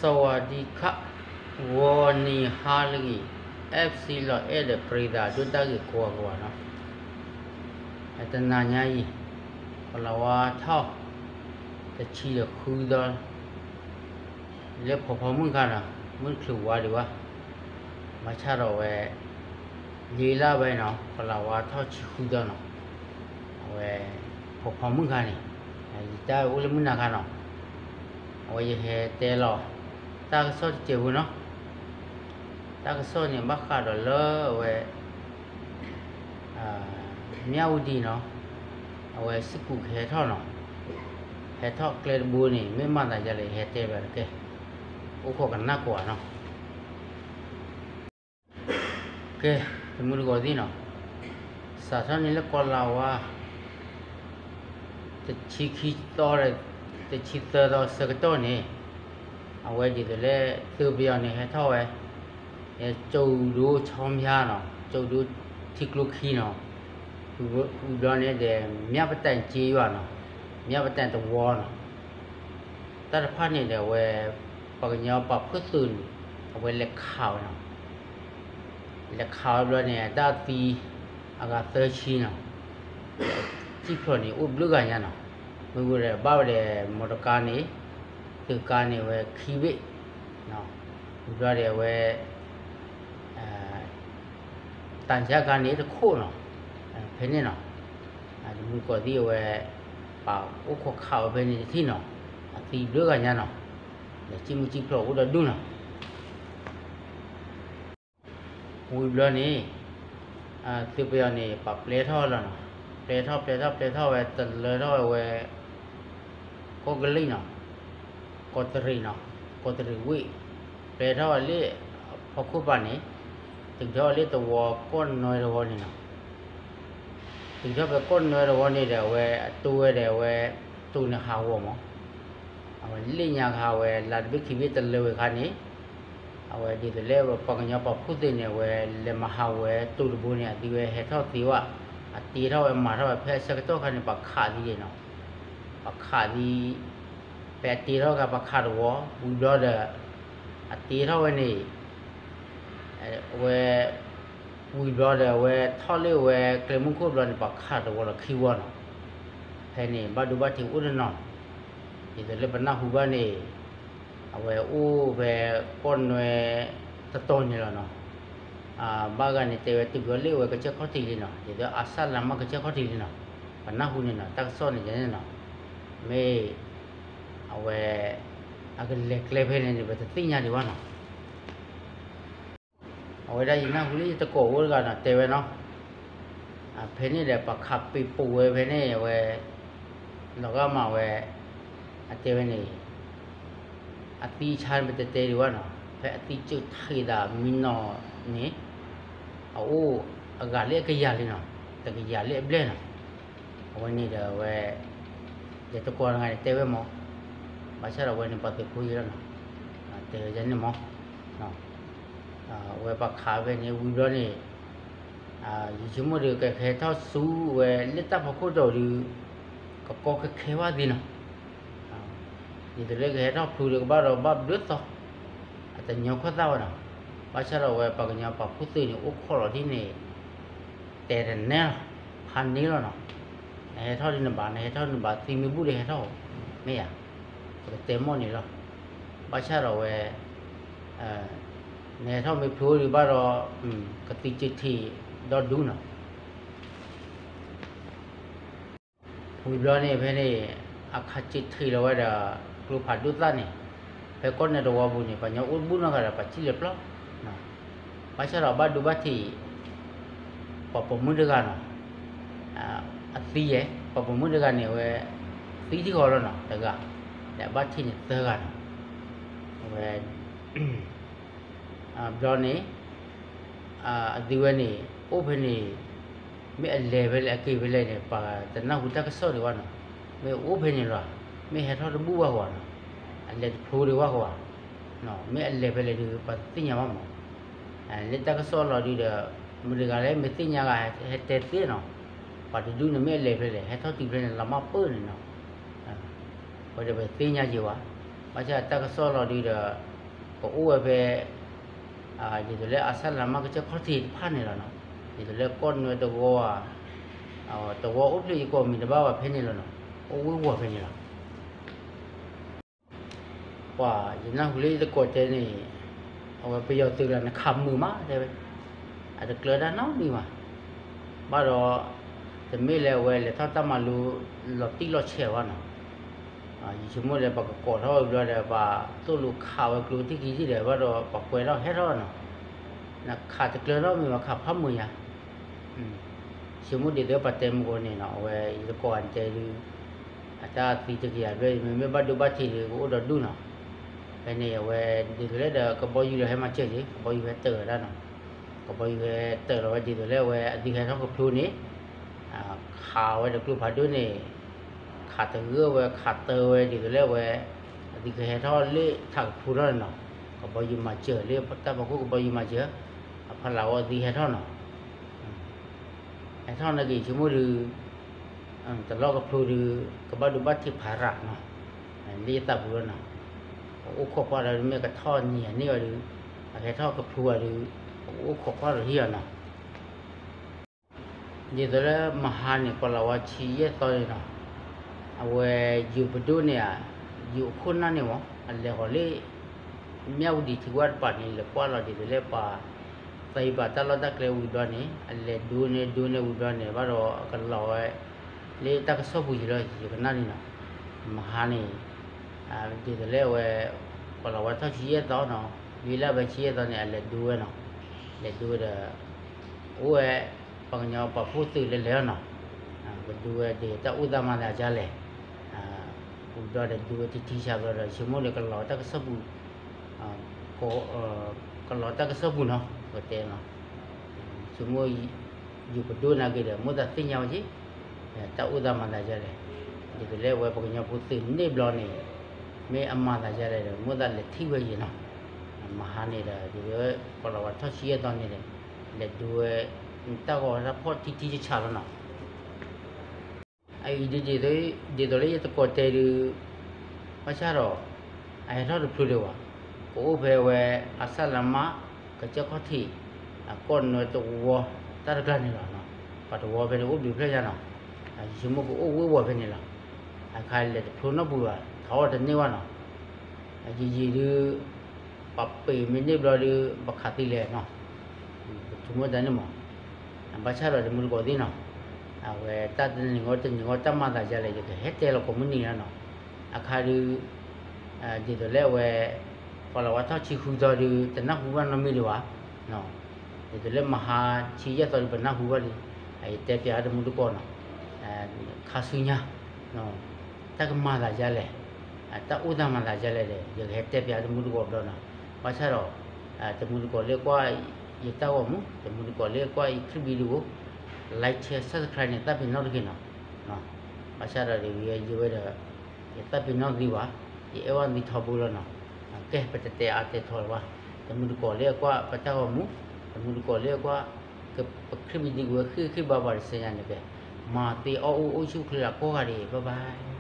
စဝၤဒံခး ဂီၤနံၤဟါလၢအဂ့ၤ FC လီၤအဲၣ်ဒီးပြံသးဒိၣ်တၢ်ဂ့ၢ်ကိးဂၤကိးဂၤနီၤ, တနၤညါအံၤ ကလၤဝါထီၣ် တဆံဒီးဃုသီ လၢဖီဖီမုၢ်ခါနီၤ, မုၢ်တချုးဝါဒံးဘၣ်, ဘၣ်ဆၣ်ဒီးအဝဲ လ့လၢဝဲနီၤ ကလၤဝါထီၣ်ဆံဃုသီနီၤ, အဝဲ ဖီဖီမုၢ်ခါန့ၣ် ယတၢ်အိၣ်လၢမုၢ်နၤခါနီၤ, အဝဲယဟဲတဲလီၤ တၢ်ကစီၣ်တစဲးဖိနီၤ, တၢ်ကစီၣ်န့ၣ် ဘၣ်ဃးဒီးလၢအဝဲ မၠၣ်ဝတံၤနီၤ, အဝဲစ့ၢ်ကီးကဟဲထီၣ်နီၤ, ဟဲထီၣ်ကျဲတဘိန့ၣ် မ့ၢ်မၤသးဒ်လဲၣ် ယဟဲတဲဘၣ်တက့ၢ်, အိၣ်ခိးကနၣ်ကိးဂၤနီၤ. ကဲ, တမုၢ်တကိးသ့ၣ်နီၤ, စးထီၣ်န့ၣ်လၢကီလၤဝါ တဆံခံသီဒီး တဆံသၢသီဆၢကတီၢ်န့ၣ်, အဝဲဒ်သိးလၢ သုးပယီၤန့ၣ်ဟဲထီၣ်ဝဲ ကၠိဒိဆီဖၠါနီၤ, ကၠိဒိထံကျိခံနီၤ, ဝံၤဘျီန့ၣ်ဒီး မၠၣ်ပတၢၣ်စ့ယွၤနီၤ, မၠၣ်ပတၢၣ်တဝီနီၤ, တၢ်တဖၣ်န့ၣ်ဒီးအဝဲ ပှၤကညီပာ်ဖှိၣ်သုးန့ၣ် အဝဲလဲၤခးဝဲနီၤ, လဲၤခးဝဲဘျီန့ၣ် တၢ်သံ အဂၤသၢဆံနီၤ, စံၣ်ဖျိးန့ၣ်အိၣ်ဘျုးဂၤညါနီၤ, မ့ၢ်ဝံၤဒီးဘၣ်ဝဲဒီး မီတကါန့ၣ် သုးကါန့ၣ်ဝဲခံဘ့ၣ်, ဝံၤဘျီဒီးအဝဲ တၢ်ဆါကါန့ၣ်တခိၣ်နီၤ, ဖဲန့ၣ်နီၤ, တမုၢ်တကိးသ့ၣ်အဝဲ ပာ်အိၣ်ခိးခးဝဲဖဲန့ၣ်တထံၣ်နီၤ, အသံဘျုးဂၤညါနီၤ, ဒီးစံၣ်မုၢ်စံၣ်ဖျိးအိၣ်ဒီးဒူၣ်နီၤ. ဝံၤဘျီန့ၣ် သုးပယီၤန့ၣ် ပာ်ပျဲထီၣ်လီၤနီၤ, ပျဲထီၣ်ပျဲထီၣ်ပျဲထီၣ်ဝဲ တလၢထီၣ်ဝဲဝဲ ကီၢ်ကလံၣ်နီၤ, ကီၢ်တရံးနီၤ, ကီၢ်တရံးဝ့ၢ်, ပျဲထီၣ်ဝဲလၢ ဖီခိၣ်ပၤန့ၣ် တုၤထီၣ်ဝဲလၢတဝီကီၢ်နွဲတဝီန့ၣ်နီၤ, တုၤထီၣ်ဖဲကီၢ်နွဲတဝီန့ၣ်ဒီး အဝဲအတိဝဲဒီးအဝဲ တိၢ်န့ၣ်ဟးဂီၤမး အဝဲလ့ၣ်ညါခါဝဲ လါတဘ့ၣ်ခံဘ့ၣ်တလၢဝဲခါန့ၣ်, အဝဲဒ်သိးလၢပှၤကညီပာ်ဖှိၣ်သ့ၣ်န့ၣ် အဝဲလဲၤမၤဟးဝဲတိၢ်တဘိန့ၣ် အသံဝဲဟဲထီၣ်သ့ဝဲ, အတ့ထီၣ်ဝဲမၤထီၣ်ဝဲဖဲအဆၢကတီၢ်ခါန့ၣ် ပှၤခးသံန့ၣ်နီၤ, ပှၤခးသံ ဖဲအတ့ထီၣ်ခါပှၤခးတဝီ ဝံၤဘျီဒီး အတ့ထီၣ်ဝဲန့ၣ် အဝဲ ဝံၤဘျီဒီး အဝဲထီၣ်လၢအဝဲကျဲမုၢ်ခိၣ်ဘျီန့ၣ် ပှၤခးတဝီလီၤခံဝီနီၤ, ဖဲန့ၣ် ဘၣ်ဒိဘၣ်ထံးအိၣ်တနီၤနီၤ, ဒ်သိးလၢပနၢ်ဟူဘၣ်န့ၣ် အဝဲအိၣ်ဖဲကီၢ်နွဲတတီၤန့ၣ်လီၤနီၤ, ဘၣ်ဂၤန့ၣ်တဲဝဲတုၤဘျီလၢအဝဲကစၢၢ်ခီၣ်ထံးလံနီၤ, ဒ်သိးအစၢ်လၢမ့ၢ်ကစၢၢ်ခီၣ်ထံးလံနီၤ, ပနၢ်ဟူန့ၣ်နီၤ တၢ်ကစီၣ်န့ၣ်န့ၣ်နီၤ, မ့ၢ် အဝဲ အကလဲၤကျဲဖဲန့ၣ်န့ၣ် ပတသ့ၣ်ညါဒံးဘၣ်နီၤ. အဝဲဒၣ်ယနၢ်ဟူလၢယတကိးအိၣ်တဂၤနီၤ တဲဝဲနီၤ, ဖဲန့ၣ်ဒီးပှၤခးပ့းပိာ်ဝဲဖဲန့ၣ် အဝဲ လီၤဂာ်မးဝဲ အတဲဝဲန့ၣ် အသံဆါန့ၣ် ပတတဲဒံးဘၣ်နီၤ, ဖဲအသံစၢၢ်ထံးသးမံနီၤန့ၣ် အအိၣ်အဂၤလၢအကယၤလံနီၤ, တကယၤလၢအဘျဲၣ်နီၤ, အဝဲန့ၣ်ဒီးအဝဲ ယတကိးတဂၤန့ၣ်တဲဝဲမး, ဘၣ်ဆၣ်ဒီးအဝဲန့ၣ်ပှၤသုးဖိယံၤလီၤနီၤ, တဲဝဲန့ၣ်မး, အဝဲပှၤခးဖဲန့ၣ်ဝံၤဘျီန့ၣ် ယဆိကမိၣ်ဒီး ကဟဲထီၣ်ဆူဝဲလၢတၢ်ဖီခိၣ်တီၤဒုး ကကီခဲခဲဘၣ်သ့နီၤ, ဒ်သိးလၢကဟဲထီၣ်ဖျိဒီးကဘၣ်ဒီးဘၣ်ဘျုးသီ, အတညီခီၣ်သၣ်ဝဲနီၤ, ဘၣ်ဆၣ်ဒီးအဝဲပှၤကညီပာ်ဖှိၣ်သ့ၣ်န့ၣ် အိၣ်ခိးလီၤဒ်န့ၣ် တဲတနဲလီၤ, ဖးန့ၢ်လီၤနီၤ, နဟဲထီၣ်ဒ်နဘၣ် နဟဲထီၣ်နဘၣ် သံမ့ၢ်ဘူၣ်ဒီးဟဲထီၣ်, မ့ၢ်ဧါ, ပကတဲမီၢ်န့ၣ်လီၤ, ဘၣ်ဆၣ်ဒီးဝဲ နဟဲထီၣ်မ့ၢ်ဖျိဒံးဘၣ်ဒီး ကသံစၢၢ်ထံးဒီဒူၣ်နီၤ. ဝံၤဘျီန့ၣ်ဖဲန့ၣ် အခးစၢၢ်ထံးလီၤဝဲဒီး ကျိဖးဒိၣ်သၣ်န့ၣ် ဖဲကီၢ်နၢတဝီပူၤန့ၣ် ပှၤကညီအိၣ်တဘူၣ်နီတဂၤဒီး ပှၤစံၣ်လဲၤပျီ, ဘၣ်ဆၣ်ဒီးဘၣ်ဒိဘၣ်ထံး ပှၤပိာ်မုၣ်တဂၤနီၤ, အသံယဲၢ် ပှၤပိာ်မုၣ်တဂၤန့ၣ် အဝဲ သံထံၣ်ဃီလီၤနီၤ တဂၤ, ဒီးအဘၣ်ထံးန့ၣ်သၢဂၤနီၤ, အဝဲ ဘျီန့ၣ် အသုဝဲန့ၣ် အိၣ်ဖဲန့ၣ် မ့ၢ်အလဲၤဖဲလဲၣ်အက့ၤဖဲလဲၣ်န့ၣ် ပှၤတနၢ်ဟူတၢ်ကစီၣ်ဒံးဘၣ်နီၤ, မ့ၢ်အိၣ်ဖဲန့ၣ်လီၤ, မ့ၢ်ဟဲထီၣ်တဘူၣ်ဘၣ်ဃီနီၤ, အလဲၤတဖျိဒံးဘၣ်ဃီ, မ့ၢ်အလဲၤဖဲလဲၣ်ဒုး ပှၤတသ့ၣ်ညါဘၣ်မး, လၢတၢ်ကစီၣ်လီၤဒုးဒီး မတၤတဂၤလၢမ့ၢ်သ့ၣ်ညါဂၤ ဟဲတဲသ့နီၤ, ပှၤတဒူၣ်န့ၣ်မ့ၢ်အလဲၤဖဲလဲၣ် ဟဲထီၣ်တုၤဖဲန့ၣ် လီၤမၢ်ပၢၢ်န့ၣ်နီၤ, ဝဲဒီးပသ့ၣ်ညါက့ၤဝဲ, ဘၣ်ဆၣ်တၢ်ကစီၣ်လီၤဒုးဒီး ကအိၣ်ဝဲဖဲ ဒ်သိးလၢအစၢ်လမၢ်ကစၢၢ်ခီၣ်ထံးတဖၣ်န့ၣ်လီၤနီၤ. ဒ်သိးလၢကီၢ်နွဲတဝီဧါ, တဝီအိၣ်ဖျဲၣ်ယကီၢ်မံၤတဘၣ်ဘၣ်ဖဲန့ၣ်လီၤနီၤ. အိၣ်ဝ့ၢ်ဝီၤဖဲန့ၣ်လီၤ. ပှၤယနၢ်ဟူလၢယတကိးတဲန့ၣ်, အဝဲပယီၤသုးကျါန့ၣ် ခးမုာ်မးတဲဝဲ, အတကျၢၤတၢ်နီတမံၤဘၣ်. ဘၣ်ဒီး တမ့ၢ်လၢအဝဲလဲၤထီၣ်တၢ်မၤလိ လီၤတံၢ်လီၤဆဲးဘၣ်နီၤ. ယဆိကမိၣ်ဒီး ပှၤကကိးထီၣ်ဝံၤဘျီဒီး ပှၤသိၣ်လိခးဝဲကျိထံၣ်ခံဒီး ဘၣ်ဒီးပှၤကွဲထီၣ်ဟဲထီၣ်နီၤ. နခးတကျၢၤနီတမံၤဘၣ် ခးဖးမုာ်ညါ. ဆိကမိၣ်ဒ်သိးပှၤတဲမုၢ်ကိးန့ၣ်နီၤ, အဝဲယတကိးအတဲဒုး အတၢ်သံတကယၤဘျဲၣ် မ့မ့ၢ်ဘၣ်ဒိဘၣ်ထံးဒီး ကအိၣ်ဒီးဒူၣ်နီၤ. ဖဲန့ၣ်အဝဲဒ်သိးလၢဒီး ကဘီယူၤလီၤဟဲမၤစၢၤက့ၤ, ကဘီယူၤဟဲတၢာ်ဝဲဒၣ်နီၤ. ကဘီယူၤဟဲတၢာ်လီၤဝဲဒ်သိးလၢအဝဲအသုးဟဲထီၣ်ကဖျိန့ၣ် ခးဝဲဒီးကျိဖးဒိၣ်န့ၣ်, ခးတဂၢၢ်ဝဲ ခးတၢဝဲဒ်သိးလၢအဝဲ အသုးကဟဲထီၣ်လၢထးကဖျိထီၣ်န့ၣ်နီၤ. ကဘီယူၤမၤစၢၤလၢတၢ်ဖီခိၣ်ကဘီယူၤမၤစၢၤ, အဖီလာ်ဝဲအသုးဟဲထီၣ်နီၤ. ဟဲထီၣ်န့ၣ်က့ၤဆိကမိၣ်ဒီး တလီၢ်ကဖျိဒီး ကဘၣ်ဒိဘၣ်ထံးဖးရၤနီၤ, လၢယသးပူၤလီၤနီၤ. ပအိၣ်ခိးကွၢ်ဒီးမ့ၢ်ကထီၣ်နံၤအန့ၢ်အီၤဒီး အဟဲထီၣ်ကဖျိအီၤဒီး ပအိၣ်ခိးကွၢ်ဒီးဟံၣ်အီၤနီၤ. ဒ်သိးလၢမဟါန့ၣ် ကီၤလၤဝါဆံယဲၢ်သီန့ၣ်နီၤ, အဝဲယိၤပဒိၣ်န့ၣ်ဧါ, ယိၤအခိၣ်နၢ်န့ၣ်မး အလဲၤဃီၤလၢ မၠၣ်ဝတံၤထံဝါတပၤန့ၣ် လဲၤကွၢ်လီၤဒ်သိးလၢပှၤ သံပာ်တၢ်လီၢ်တၢ်ကျဲဝံၤဘျီန့ၣ် အလဲၤဒိန့ၢ်ဒိန့ၢ်ဝံၤဘျီန့ၣ် ဘၣ်ဒီးအကလီၤဝဲ လၢတၢ်ကစီၣ်ပူၤယံၤလီၤ ယကနၣ်န့ၣ်နီၤ. မဟါန့ၣ် ဒ်သိးလၢအဝဲ ကီၤလၤဝါထီၣ်ဆံယဲၢ်သီနီၤ, ဝံၤလၢဖဲဆံယဲၢ်သီန့ၣ် အလဲၤဒိဝဲနီၤ, လဲၤဒိဝဲဒီး အိၣ်ဝဲ ပှၤကညီပှၤဖိသုးလဲၤလဲၤလီၤနီၤ, ကဒိဝဲဒ်တၢ်အိၣ်သးမၤသးဒ်လဲၣ်, ပူၤဘျီဒီးဒိဝဲတထံဆးဘျီဒီး ဆိကမိၣ်ဒီးကလီၤတၢ်ကစီၣ်ပူၤ ကလီၤတၢ်ကစီၣ်ပူၤနီၤ ပတဲနီၤ, ဆိကမိၣ် ယိၤပဒိၣ်နာ်က့ၤဒီး မိၣ်သးသ့ၣ်ညါဝဲက့ၤ တၢ်အိၣ်သးမၤသးဒ်လဲၣ်, ဒ်သိးလၢအဝဲပှၤကညီဖိသုးန့ၢ်ဘျီန့ၣ် မ့ၢ်အမၤသးဒ်လဲၣ်ဒီး မိၣ်သးလဲၤထံၣ်ဝဲယံၤနီၤ. မဟါန့ၣ်ဒီး ဒ်သိးလၢကီၤလၤဝါထီၣ်ဆံယဲၢ်သီန့ၣ်ဒီး လဲၤဒိဝဲ တၢ်ဂီၤတၢ်ဖီၣ်ထံထံဆးဆးလီၤနီၤ. အအံၤဒ် ဒ်သိးလၢယတကိးတဲဒုး ဘၣ်ဆၣ်ဒီး အဟဲထီၣ်တဖျိဒံးဘၣ်, ကအိၣ်ဖဲဝဲ အစၢ်လမၢ် ကစၢၢ်ခီၣ်ထံး ကီၢ်နွဲတဝီ တၢ်တကျါန့ၣ်လီၤ. ပှၤတဝီဖဲန့ၣ်အိၣ်ဘျုးဖျၢၣ်ညါနီၤ, ယဆိကမိၣ်ကအိၣ်ဝ့ၢ်ဝီၤဖဲန့ၣ်လီၤ. အခါလဲၤတဖျိနီတပူၤဘၣ် ထီၣ်အီၣ်တန့ၢ်ဘၣ်နီၤ. ယံာ်ယံာ်ဒုး ပှၤပ့ၤမ့ၢ်န့ၢ်ဘျီဒုး ပခးသံလဲၤနီၤ, ပဆိကမိၣ်တၢ်န့ၣ်မး. ဘၣ်ဆၣ်ဒီးတမူတကိးသ့ၣ်နီၤ, အဝဲတၢ်တနံၤဂီၢ်တနံၤဂီၢ်တၢ်မၤသးဒ်လဲၣ် ယကဟဲတဲလီၤကိးမုၢ်နံၤလီၤနီၤ. အခါဒုး ဒ်သိးလၢအဝဲ ကီၤလၤဝါထီၣ်ဆံဃုသီဒုး တနၢ်ဟူဘၣ်နီတမံၤဒံးဘၣ်. ဒ်သိးလၢမဟါဆံယဲၢ်သီဒုး ပနၢ်ဟူဘၣ်လံ. ယတဲပၠးတမူတကိးနီၤ, ခါဆူညါ တၢ်ကမၤသးဒ်လဲၣ်, တၢ်အိၣ်သးမၤသးဒ်လဲၣ်ဒီး ယကဟဲတဲပၠးတမူတကိးဘျီနီၤ. ဘၣ်ဆၣ်ဒီး တမူတကိးလၢကွၢ်ယတၢ်ဂီၤမူ, တမူတကိးလၢကွၢ်ယခရံာ်ဘံဒုးအိၣ် like share subscribe န့ၣ် သးပ့ၤနီၣ်တဂ့ၤနီၤ. ဘၣ်ဆၣ်ဒီး ယဝဲဒီး ယသးပ့ၤနီၣ်သုဘၣ်, ယအဲၣ်ဝဲသုထီဘိလီၤနီၤ. ကဲ ပတတဲအါတဲထီလၢၤဘၣ်. တမူတကိးလၢအကွၢ်ပတၢ်ဂီၤမူ, တမူတကိးလၢအကွၢ် ပခရံာ်ဘံဒုးကဝဲဃ့ၢ်ဃ့ၢ်ဘါဘၣ်တစဲညါန့ၣ်ပဲ, မၤသ့အီၣ်အူအိၣ်ဆူၣ်ချ့လၢကိးဂၤဒဲး bye bye.